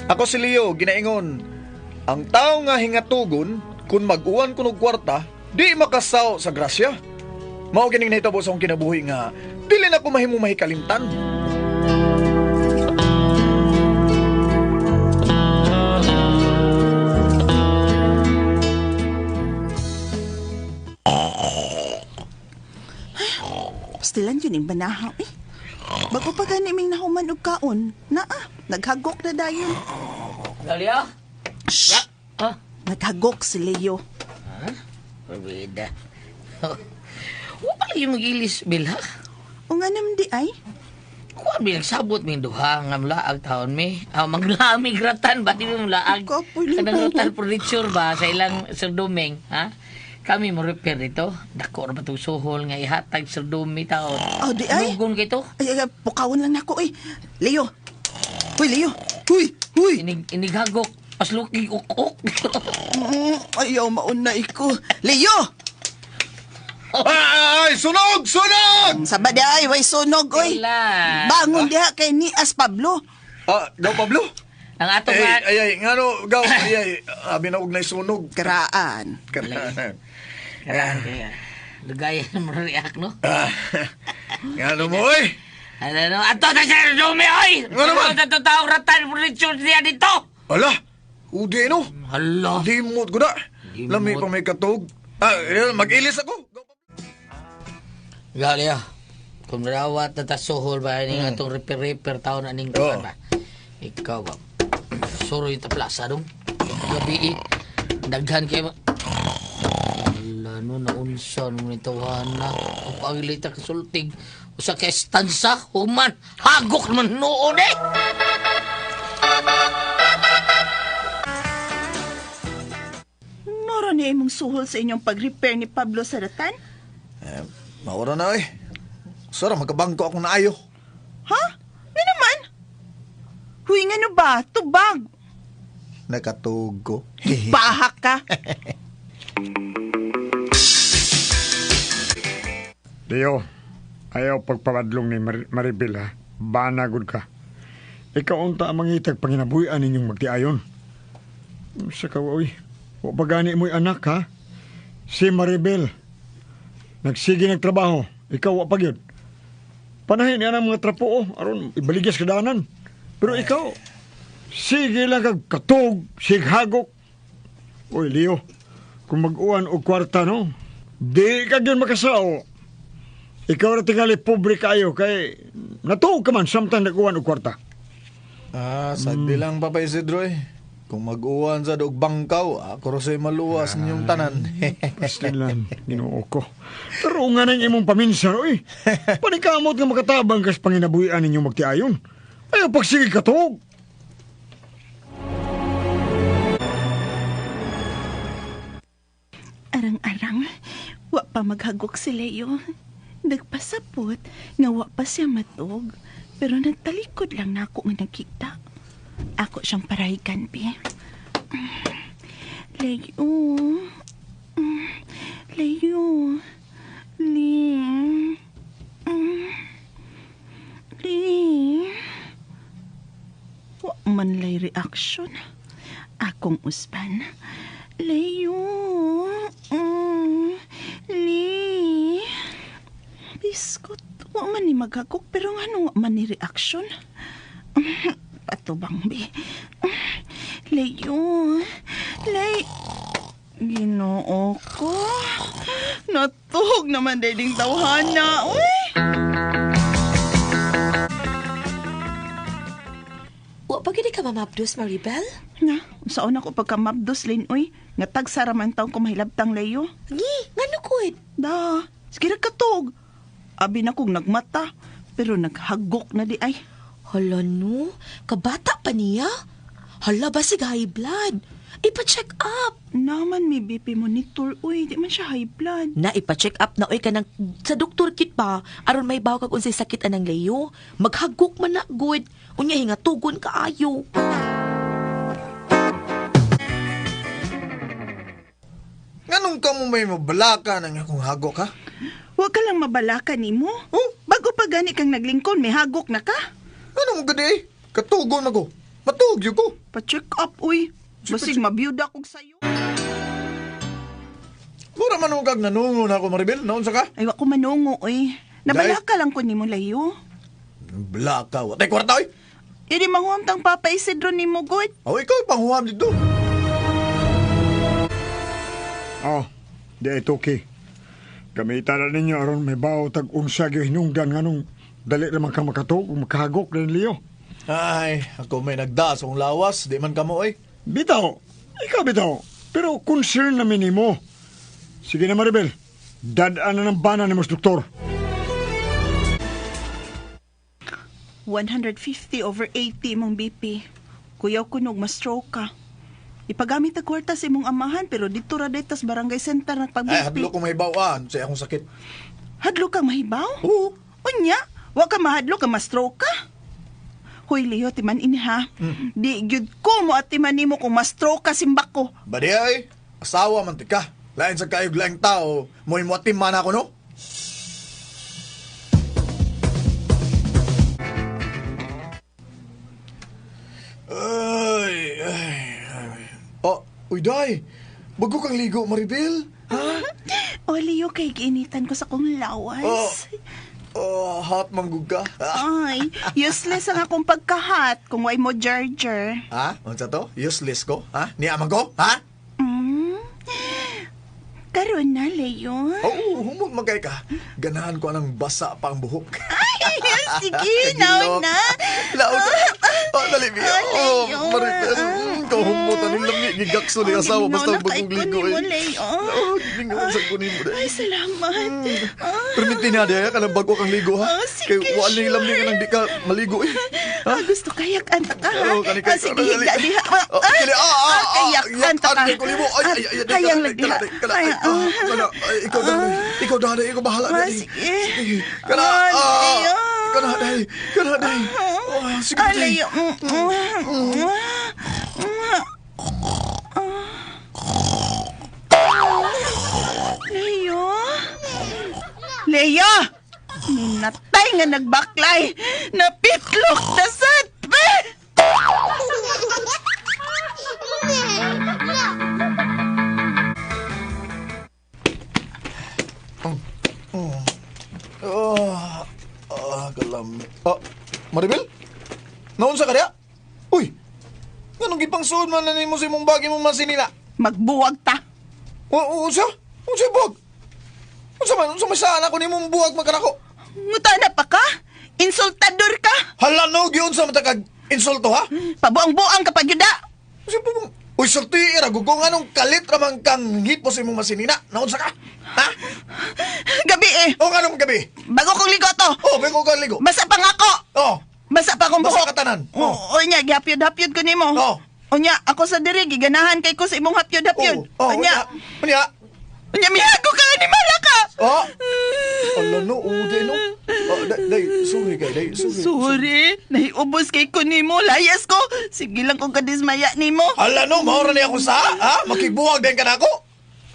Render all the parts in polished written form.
Ako si Leo, ginaingon. Ang tao nga hingatugon, kung mag-uwan kuno og kwarta, di makasaw sa grasya. Mao kining nahitabo sa akong kinabuhi nga dili na ko mahimo mahikalimtan. Pastilan yun yung banahaw eh. Bago pa gani ming nahuman og kaon, naa, naghagok na dayon. Galio? Shh! Ah? Naghagok si Leo. Pabida. Wa pa lagi mag-ilis, Bill, ha? O nga naman di ay, Kuha mi nagsabot mi duha nga mulaag taon mi. Ah, maglaamig ratan ba di mi mulaag? Kapoy lang. Kanang ratan furniture ba sa ilang Sir Duming, ha? Kami mo repair dito. Dako ra ba tong suhol nga ihatag Sir Dumi taon. Oh, di ay. Nugon kay to. Ay, ay, ay, pukawon lang nako eh. Leo! Huy, Leo! Huy! Huy! Inig inighagok pasluki ok-ok. Ayaw, mauna iko. Leo! Ay, sunog! Sunog! Sa di ay, way sunog, oy. Wala. Bangon diha kay ni As Pablo. Ah, Gaw Pablo? Ang ato Ay, nga ay, ay, ngano, Gaw, ay, ay, abi na og sunog. Karaan. Karaan. Karaan kaya. Lugayan mo react no. Ah, ngano mo, oy? Ano no? Ato na Sir Dumi oy. Ano naman? Ato taong ratan furniture niya dito. Ala, udi no. Hala. Limot ko na. Limot. Lami pa may katog. Ah, eh, mag-ilis ako. Gali ah. Kung rawat na tasuhol ba ning atong repair-repair taon na ning kuan Oo. ba. Ikaw ba? Suroy ta plaza dong. Gabi eh. Daghan kay Ala no naunsa nung nitawahan na. Ang pagilita kasultig. Usa ka estansa human hagok man noon eh. Nora niya imong suhol sa inyong pag-repair ni Pablo sa ratan? Eh, maura na, oy. Sara, magkabangko ako na ayo. Ha? Nga naman? Huy, nga no ba? Tubag! Nakatug ko. Bahak ka! Leo, ayaw pagpapadlong ni Maribel ha. Banagod ka. Ikaw unta ang mangitag panginabuhian ninyong magtiayon. Sa kawoy, wa pa gani mo'y anak ha. Si Maribel, nagsige nagtrabaho, ikaw wa pa gyud. Panahin niya ang mga trapo oh, aron ibaligyas kadanan. Pero ikaw, sige lang kag katog, sighagok. Oy, Leo, kung mag-uwan og kwarta no, di ka gyud makasao. Ikaw ra tingali pobre kayo kay natuog ka man samtang nag-uwan og kwarta. Ah, sagdi lang, Papa Isidro, eh. Kung mag-uwan sa og bangkaw, ako ra sa'y maluwas ninyong tanan. Pastilan, Ginoo ko. Pero nga nang imong paminsan, oy. Panikamot nga makatabang kas panginabuhian ninyong magtiayon. Ayaw pagsige katog. Arang-arang, wa pa maghagok si Leo. Nagpasapot nga wa pa siya matog. Pero nagtalikod lang nako nga nakita. Ako siyang parahigan, bi. Leo. Leo. Li. Li. Wa man lay reaction. Akong uspan. Leo. Li. Biskot. Wa man ni maghagok pero ngano wa man ni reaction. Patubang bi. Leo. Lay. Ginoo ko. Natuhog naman dayong tawhana. Uy! Wa pa gid ka mamabdos, Maribel? Na, saan ako pagkamabdos, Lin, uy. Nga tagsara man taong kumahilabtang Leo. Ngi, ngano kuid? Da, sige ra katog. Abi na kong nagmata, pero naghagok na di ay. Hala no, kabata pa niya. Hala ba sig high blood? Ipa-check up. Naman may BP monitor, uy, di man siya high blood. Na ipa-check up na oy kanang sa doktor kit pa aron may baw kag unsay sakit anang Leo. Maghagok man na good. Unya hingatugon kaayo. Nganong ka mo may mabalaka ng akong hagok, ha? Huwag ka lang mabalaka nimo. Oh? Bago pa gani kang naglingkon, may hagok na ka. Ano mo gadi, eh? Katugon ako. Matug yun ko. Pa-check up, uy. Basig mabiyuda kog sayo. Mura man kag nanungo na ako, Maribel. Naunsa ka? Ay, wa ko manungo, uy. Nabalaka lang ko nimo, Leo. Blaka. Watay kwarta, oy. Iri mahuam tang Papa Isidro nimo, good. Oh, ikaw panghuam dito. Oh, di ay tuki. Gamitan na ninyo aron may bawo tag unsa gyud hinungdan nganong dali raman ka makatug ug makahagok rin Leo. Ay, ako may nagda sa akong lawas. Di man kamo, oy. Bitaw, ikaw bitaw. Pero concern na minimo. Sige na Maribel, dadaan na ng bana ni mas doktor. 150 over 80 imong BP. Kuyaw kunog, ma-stroke ka. Ipagamit ang kwarta sa imong amahan pero dito ra daytas barangay center Ay, nagpag-BP. hadlo ko may bawaan sa akong sakit. Hadlo kang mahibaw? Oo. Unya, wa ka mahadlo ka ma-stroke ka. Hoy Leo, timan ini ha. Di gyud ko mo at timan nimo kung ma-stroke ka simbak ko. Badi ay, asawa man ti ka. Lain sa kayog laing tao, mo'y muatim man ako, no? Ay, ay, ay. Oh, uy, day. Bago kang ligo, Maribel. Ha? O Leo, kay giinitan ko sa kong lawas. Oh. Oh, hot manggug ka. Ah. Ay, useless ang akong pagkahat kung way mo jarjar. Ha? Unsa to? Useless ko? Ha? Niya man ko? Ha? Mm. Karon na, Leo. Oo, humog magkay ka. Ganahan ko anang basa pa ang buhok. Ay, sige, naon na. Laon na. Oh, dali biya. Ah, Oh, Leo. Maribel. Kahumutan ni lami. Gigakso ni Oh, asawa. Basta giminaw na bagong kay ko ligo nimo, eh. Leo. Oh, gimingaw sa kunin mo. Ay, salamat. Ah. Permiti na diya ka ng bago kang ligo ha. Oh, sige, Kay wala ni lami sure. nga nang di ka maligo eh. Ah, gusto kayak anta ka ha? Oh, kani kay- Ah, sige, higda diha. Oh, kini, kayak anta ka. Kayak ko nimo. Ay, ay, ay, ay, Hayang ay, lang diha. ay, kana, ay, Ay, kana, ay, ikaw na, ikaw na, ikaw bahala Ah, dai. sige. Sige. Kana, Ah, Leo. kana, dai, kana, dai. Oh, sige, Ah, dai. Leo. Mm, mm, mm, mm. Leo? Leo! Ninatay nga nagbaklay! Napitlok na sad! Be! Ah, kalam. Ah, Maribel? Naunsa ka diha? Uy, nganong gipangsuod man na nimo sa imong bag imong masinila? Magbuwag ta! O, unsa? Unsa buwag? Unsa man? Unsa may saan ako nimong buwag magkanako? Nguta na pa ka? Insultador ka! Hala no, giun sa matagag insulto ha? Pabuang-buang kapag yuda! Unsa po mong... Uy, sulti, irago ko nga nung kalit ramang kang hipo sa imong masinina. Naunsa ka? Ha? Gabi eh! O nga nung gabi? Bago kong ligo to! Oh, bago ka ligo. Basa pa nga ako! Oh, Basa pa akong Basa buhok. ka tanan. Oo, oh. Unya, gihapyod-hapyod ko nimo. Oo. Unya, ako sa diri giganahan kay ko sa imong hapyod-hapyod. oh, Unya, unya. unya mihago ka animala ka. Oh. Ala no, oh, di no. Oh, day, day, sorry kay, day, sorry. Sorry, nahiubos kay ko nimo, layas ko. Sige lang kung kadismaya nimo. Hala no, maura niya ako sa, ha? Makigbuwag din ka na ako.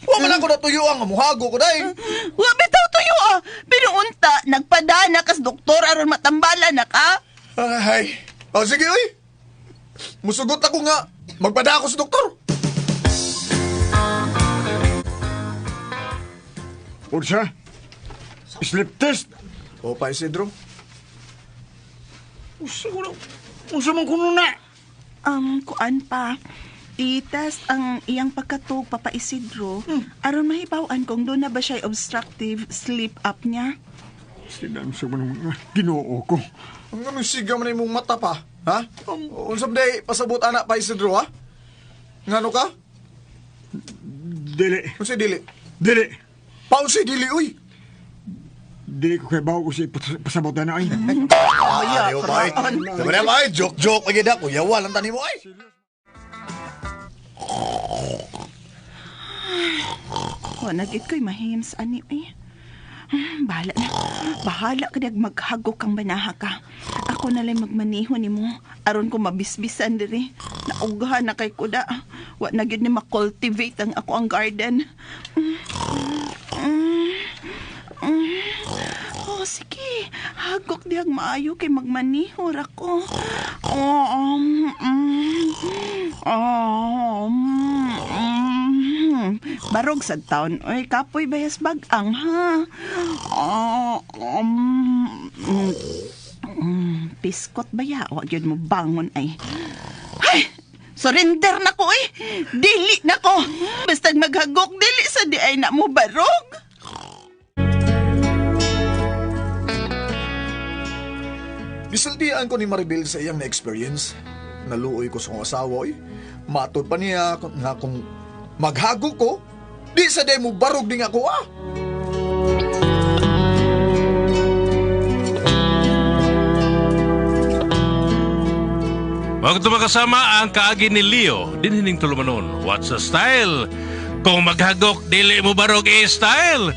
Wa man ako natuyo ang muhago ko day. Wa bitaw tuyo ah. Pero unta, nagpadana kas doktor aron matambala na ka. Ay, oh, sige oy. Musugot ako nga, magpada ako sa doktor. Unsa? Sleep test? O, pa Isidro. Unsa ko na? Unsa man kuno na? Kuan pa. I-test ang iyang pagkatug, Papa Isidro, aron mahibaw-an kung doon na ba siya obstructive sleep apnea. Sinan sa man mga Ginoo ko. Ang anong siga man imong mata pa, ha? Unsa man day pasabot ana pa Isidro, ha? Ngano ka? Dili, Unsa dili? dili. Pausi dili uy. Dili ko kay bawo ko si pasabot na ay. Ayaw ba? Sabi na ba? Joke joke lagi da kuya walang tani mo ay. Wa na gid ko'y mahims ani eh. Bahala na. Bahala ka dag maghagok kang banaha ka. Ako na lang magmaneho nimo aron ko mabisbisan diri. Naugha na kay kuda. Wa na gyud ni makultivate ang ako ang garden. Mm. Mm. Mm. Oh, Sige, hagok dihag maayo kay magmanihor ako. Oh, oh, Barog sa taon, oy, kapoy bayas bagang, ha? Oh, piskot ba ya? Wag yun mo bangon ay. Ay! Surrender na ko eh! Dili na ko! Basta maghagok, dili sa di ay na mo barog! Gisultian ko ni Maribel sa iyang na-experience. Naluoy ko sa kong asawa, oy. Matod pa niya nga kung maghago ko, di sa day mo barog ding ako ah. Wag makasama ang kaagi ni Leo, dinhining tulumanon. What's the style? Kung maghagok, dili mo barog e-style.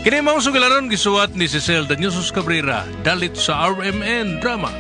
Kini mao sugilanon gisuwat ni Cecil Danyusos Cabrera, dalit sa RMN Drama.